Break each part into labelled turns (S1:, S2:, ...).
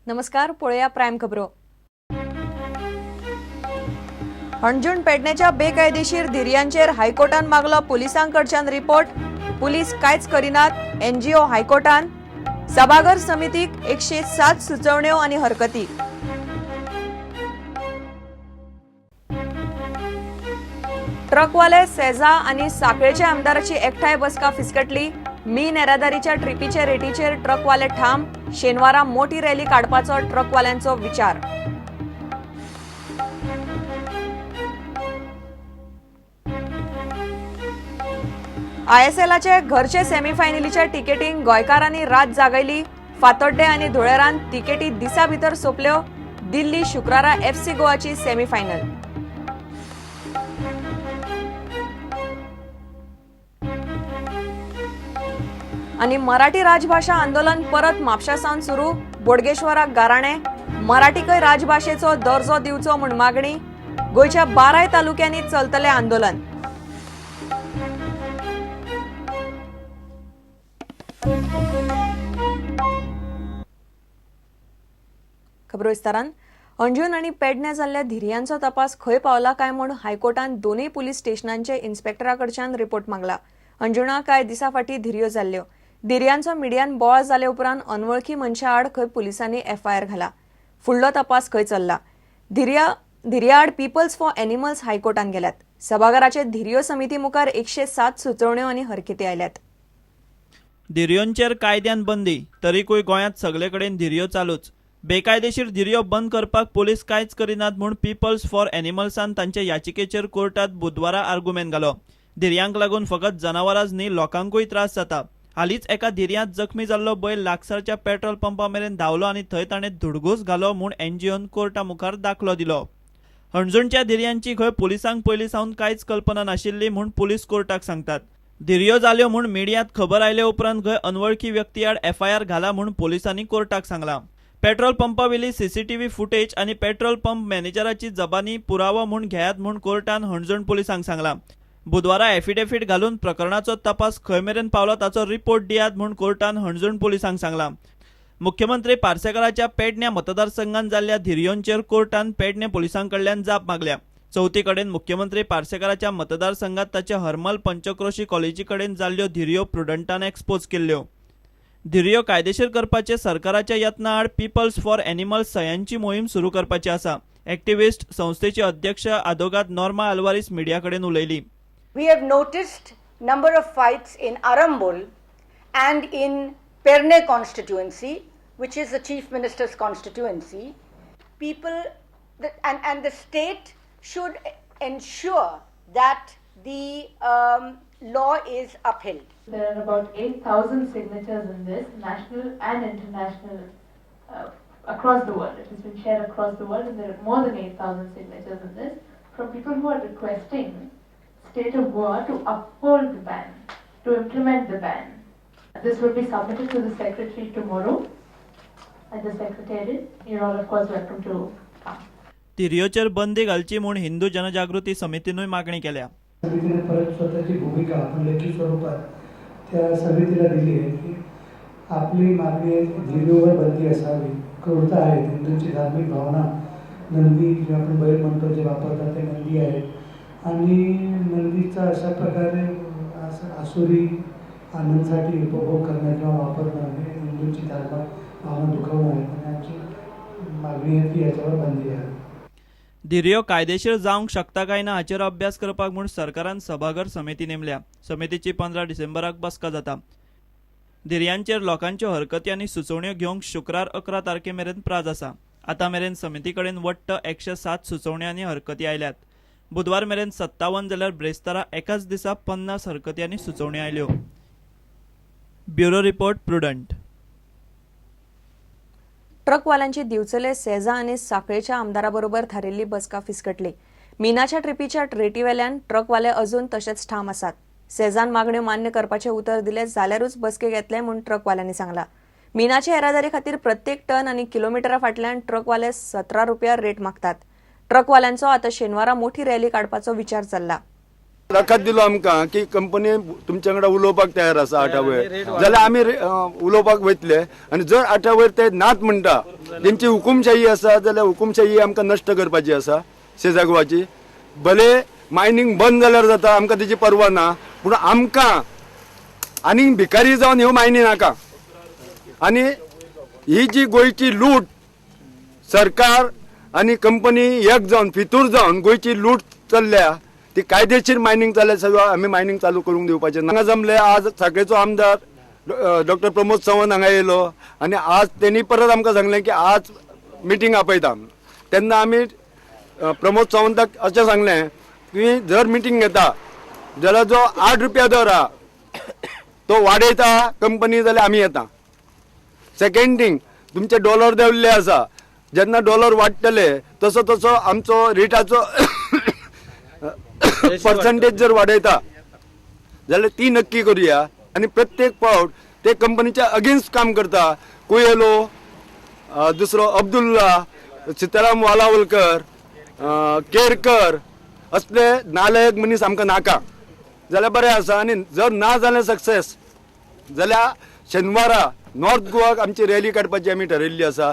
S1: नमस्कार, पळोवया प्रायम खबरो. हणजूण पेडण्याच्या बेकायदेशीर धिरयांचेर हायकोर्टान मागलो पुलिसांकडच्यान रिपोर्ट. पुलीस कांयच करिनात, एनजीओ हायकोर्टान. सभाघर समितीक 107 सुचवण्यो आनी हरकती. ट्रकवाले सेजा आनी साखळेच्या आमदाराची एकठांय बसका फिसकटली. मीन येरादारीच्या ट्रिपीचे रेटीचेर ट्रकवाले ठाम. शेनवारा मोठी रॅली काडपाचो ट्रकवाल्यांचो विचार. आयएसएलाचे घरचे सेमीफायनलीच्या तिकेटींक गोंयकारांनी रात जागयली. फातोड्डे आनी धुळेरान तिकेटी दिसा भितर सोंपल्यो. दिल्ली शुक्रारा एफसी गोवाची सेमीफायनल. आनी मराठी राजभाशा आंदोलन परत म्हापशा सावन सुरू. बोडगेश्वराक गाराणे. मराठीकय राजभाशेचो दर्जो दिवचो म्हूण मागणी. गोंयच्या 12 तालुक्यांनी चलतलें आंदोलन. खबरो विस्तारान. अंजून आनी पेडणे जाल्ल्या धिरयांचो तपास खंय पावला काय म्हूण हायकोर्टान दोनूय पुलीस स्टेशनांचे इन्स्पेक्टरा कडच्यान रिपोर्ट मागला. अंजुणा कांय दिसां फाटीं धिरयो जाल्ल्यो. धिरयांचो मिडियान बोवाळ जाले उपरांत अनवळखी मनशा आड खंय पुलिसांनी एफआयआर घाला. फुडलो तपास खंय चल्ला. धिरया आड पीपल्स फॉर एनिमल्स हायकोर्टान गेल्यात. सभाघराचे धिरयो समिती मुखार 107 सुचोवण्यो आनी हरकती आयल्यात.
S2: धिरयोंचेर कायद्यान बंदी, तरीकूय गोंयांत सगळे कडेन धिरयो चालूच. बेकायदेशीर धिरयो बंद करपाक पुलीस कांयच करिनात म्हूण पीपल्स फॉर एनिमल्सान तांचे याचिकेचेर कोर्टात बुधवारा आर्गुमेंत घालो. धिरयांक लागून फकत जनावरांच न्ही, लोकांकूय त्रास जाता. हालींच एका धिरयांत जखमी जाल्लो बैल लागसारच्या पेट्रोल पंपा मेरेन धांवलो आनी थंय ताणें धुडगूस घालो म्हूण एनजीओन कोर्टा मुखार दाखलो दिलो. हणजूणच्या धिरयांची खंय पुलिसांक पयलीं सावन कांयच कल्पना नाशिल्ली म्हूण पुलीस कोर्टाक सांगतात. धिरयो जाल्यो म्हूण मिडियांत खबर आयले उपरांत खंय अनवळखी व्यक्ती आड एफआयआर घाला म्हूण पुलिसांनी कोर्टाक सांगलां. पेट्रोल पंपावेली सीसीटीव्ही फुटेज आनी पेट्रोल पंप मॅनेजराची जबानी पुरावो म्हूण घेयात म्हूण कोर्टान हणजूण पुलिसांक सांगलां. बुधवारा एफिडेफीट घालून प्रकरणाचो तपास खंय मेरेन पावला ताचो रिपोर्ट दियात म्हूण कोर्टान हणजूण पुलिसांक सांगलां. मुख्यमंत्री पार्सेकाराच्या पेडण्या मतदारसंघात जाल्ल्या धिरयोंचेर कोर्टान पेडणे पुलिसां कडल्यान जाप मागल्या. चवथी कडेन मुख्यमंत्री पार्सेकाराच्या मतदारसंघात ताच्या हरमल पंचक्रोशी कॉलेजी कडेन जाल्ल्यो धिरयो प्रुडंटान एक्सपोज केल्ल्यो. धिरयो कायदेशीर करपाचे सरकाराच्या यत्ना आड पीपल्स फॉर एनिमल्स सयांची मोहीम सुरू करपाची आसा. एक्टिविस्ट संस्थेचे अध्यक्ष आदोगाद नॉर्मा आल्वारीस मिडिया कडेन उलयली.
S3: We have noticed number of fights in Arambol and in Perne constituency, which is the Chief Minister's constituency. People and the state should ensure that the law is upheld.
S4: There are about 8,000 signatures in this, national and international, across the world. It has been shared across the world, and there are more than 8,000 signatures in this from people who are requesting state of Goa to uphold the ban, to implement the ban. This will be submitted to the secretary tomorrow at the secretariat. You're all, of course, welcome to come.
S2: धिरयोचेर बंदी घालची म्हूण हिंदू जनजागृती समितीनूय मागणी केल्या.
S5: समितीने परत स्वतःची भूमिका आपण लेखी स्वरूपात त्या समितीला दिली आहे की आपली मागणी आहे की धिरयोवर बंदी असावी. क्रूरता आहे. हिंदूंची धार्मिक भावना, नंदी जे आपण बैल म्हणतो, जे वापरतात ते नंदी आहेत आणि नंदीचा अशा प्रकारे असं आसुरी आनंदासाठी उपभोग करणं किंवा वापरणं हे हिंदूंची धर्म भावना दुखवणं आहे आणि आमची मागणी आहे की याच्यावर बंदी आहे.
S2: धिरयो कायदेशीर जावंक शकता काय ना हाचेर अभ्यास करपाक म्हूण सरकारान सभाघर समिती नेमल्या. समितीची 15 डिसेंबराक बसका जाता. धिरयांचेर लोकांच्यो हरकती आनी सुचोवण्यो घेवंक शुक्रार 11 तारखे मेरेन प्राज आसा. आतां मेरेन समिती कडेन वट्ट 107 सुचोवण्यो आनी हरकती आयल्यात. बुधवार मेरेन 57 जाल्यार ब्रेस्तारा एकाच दिसा 50 हरकती आनी सुचोवण्यो आयल्यो. Bureau report, Prudent.
S1: ट्रकवाल्यांची दिवचले सेजा आनी साखळेच्या आमदाराबरोबर थारिल्ली बसका फिसकटली. मिनाच्या ट्रिपीच्या रेटीवेल्यान ट्रकवाले अजून तशेच ठाम आसात. सेजान मागण्यो मान्य करपाचें उतर दिलें जाल्यारूच बसकेक येतले म्हूण ट्रकवाल्यांनी सांगला. मिनाच्या येरादारी खातीर प्रत्येक टन आनी किलोमिटरा फाटल्यान ट्रकवाले 17 रुपया रेट मागतात. ट्रकवाल्यांचो आतां शेनवारा मोठी रॅली काडपाचो विचार चल्ला.
S6: रकाद दिलो आमकां की कंपनी तुमच्या वांगडा उलोवपाक तयार आसा 8 वयर जाल्यार आमी उलोवपाक वयतले आनी जर 8 वयर ते नात म्हणटा तेंची हुकुमशाही आसा जाल्यार हुकुमशाही आमकां नश्ट करपाची आसा सेजागोवाची. भले मायनींग बंद जाल्यार जाता, आमकां तेजी पर्वा ना, पूण आमकां आनीक भिकारी जावन ह्यो मायनी नाका. आनी ही जी गोंयची लूट सरकार आनी कंपनी एक जावन फितूर जावन गोंयची लूट चल्ल्या ती कायदेशीर मायनींग चल्ल्या सगळं आमी मायनींग चालू करूंक दिवपाचें ना. हांगा जमले आज साखळेचो आमदार डॉक्टर प्रमोद सावंत हांगा येयलो आनी आज तेणी परत आमकां सांगलें की आज मिटींग आपयता. तेन्ना आमी प्रमोद सावंताक अशें सांगलें की जर मिटींग घेता जाल्यार जो 8 रुपया दर आहा तो वाडयता कंपनी जाल्यार आमी येता. सेकेंड थींग, तुमचे डॉलर देंवल्ले आसा, जेन्ना डॉलर वाडटले तसो तसो आमचो रेटाचो पर्संटेज जर वाडयता जाल्यार ती नक्की करुया. आनी प्रत्येक फावट ते कंपनीच्या अगेन्स्ट काम करता. कुयेलो, दुसरो अब्दुल्ला, सीताराम वालावलकर, केरकर असले नालायक मनीस आमकां नाका जाल्यार बरें आसा. आनी जर ना जालें सक्सेस जाल्यार शेनवारा नॉर्थ गोवाक आमची रॅली काडपाची आमी ठरयल्ली आसा.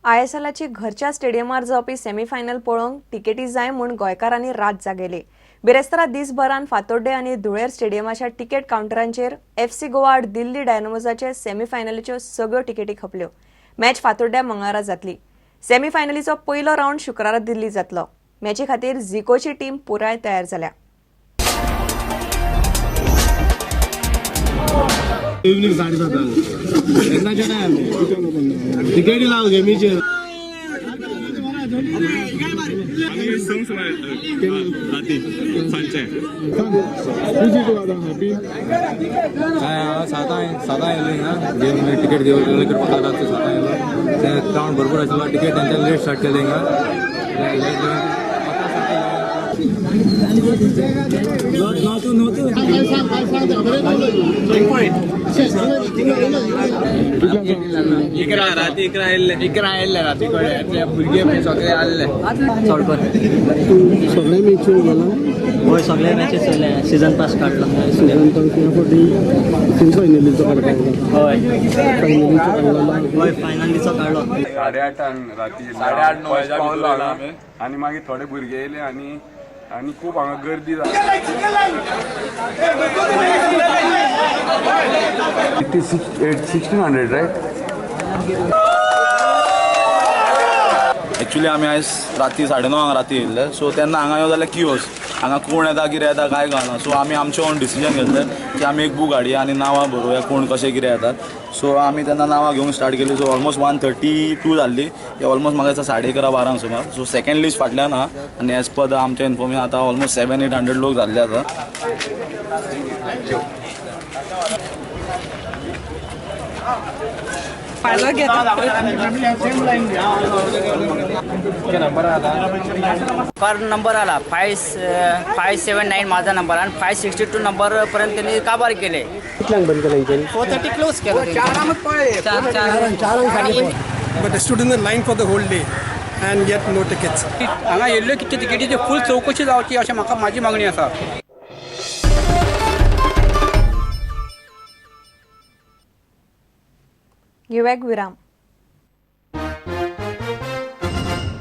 S1: आयएसएलाची घरच्या स्टेडियमार जावपी सेमीफायनल पळोवंक तिकेटी जाय म्हूण गोंयकारांनी रात जागयली. बिरेस्तारा दिसभरान फातोड्डे आनी धुळेर स्टेडियमाच्या तिकेट कावंटरांचेर एफसी गोवा आड दिल्ली डायनामोजाचे सेमीफायनलीच्यो सगळ्यो तिकेटी खपल्यो. मॅच फातोड्ड्या मंगळारा जातली. सेमीफायनलीचो पयलो रावंड शुक्रारा दिल्ली जातलो. मॅची खातीर झिकोची टीम पुराय तयार जाल्या.
S7: इवनिंग 7:30 तेन्नाच्यान आमी तिकेटी लाव गेमीचेर.
S8: सातां येयले ना गेम तिकेट घेवन करपाक रातचो 7 येयलो. ते क्रावड भरपूर आशिल्लो. तिकेट तेंच्यानी लेट स्टार्ट केले हिंगा.
S9: राती 11 आयिल्ले, 11 आयिल्ले राती कडेन भुरगे सगळे आयिल्ले.
S7: सगळे मॅची गेला.
S10: हय, सगळे मॅचीस चल्ले. सिजन पास काडलो.
S7: सिजन पास ह्या फावटी सेमीफायनलीचो काडपाक. हय, फायनलीचो काडलो.
S10: हय, फायनलीचो काडलो.
S6: 8:30 राती 8:30 9 पावलो हांगा आनी मागीर थोडे भुरगे येयले आनी आनी खूब हांगा गर्दी जाली. 1600 रायट.
S8: एक्चुली आमी आयज राती 9:30 राती येयल्ले. सो तेन्ना हांगा यो जाल्यार कियोस, हांगा कोण येता कितें येता कांय कळना. सो आमी आमचे ओन डिसिजन घेतलें की आमी एक बूक हाडया आनी नांवां बरोवया कोण कशें कितें येतात. सो आमी तेन्ना नांवां घेवंक स्टार्ट केली. सो ऑलमोस्ट 1:32 जाल्ली, ऑलमोस्ट म्हाका दिसता 11:30 12 सुमार. सो सेकेंड लिस्ट फाटल्यान आहा आनी एज पर the आमचें इन्फॉर्मेशन आतां ऑलमोस्ट 700-800 लोक जाल्ले आसा.
S9: कार नंबर आला 579 माझा नंबर आणि 562 नंबर पर्यंत त्यांनी काबार केले.
S7: कितल्यांक बंद केलें तेंच्यांनी?
S9: 4:30 क्लोज केलं.
S11: But stood in the line for the whole day and yet no tickets.
S9: हांगा येयल्ल्यो कितले तिकेटीची फूल चवकशी जावची अशें म्हाका म्हाजी मागणी आसा.
S1: घेवया विराम.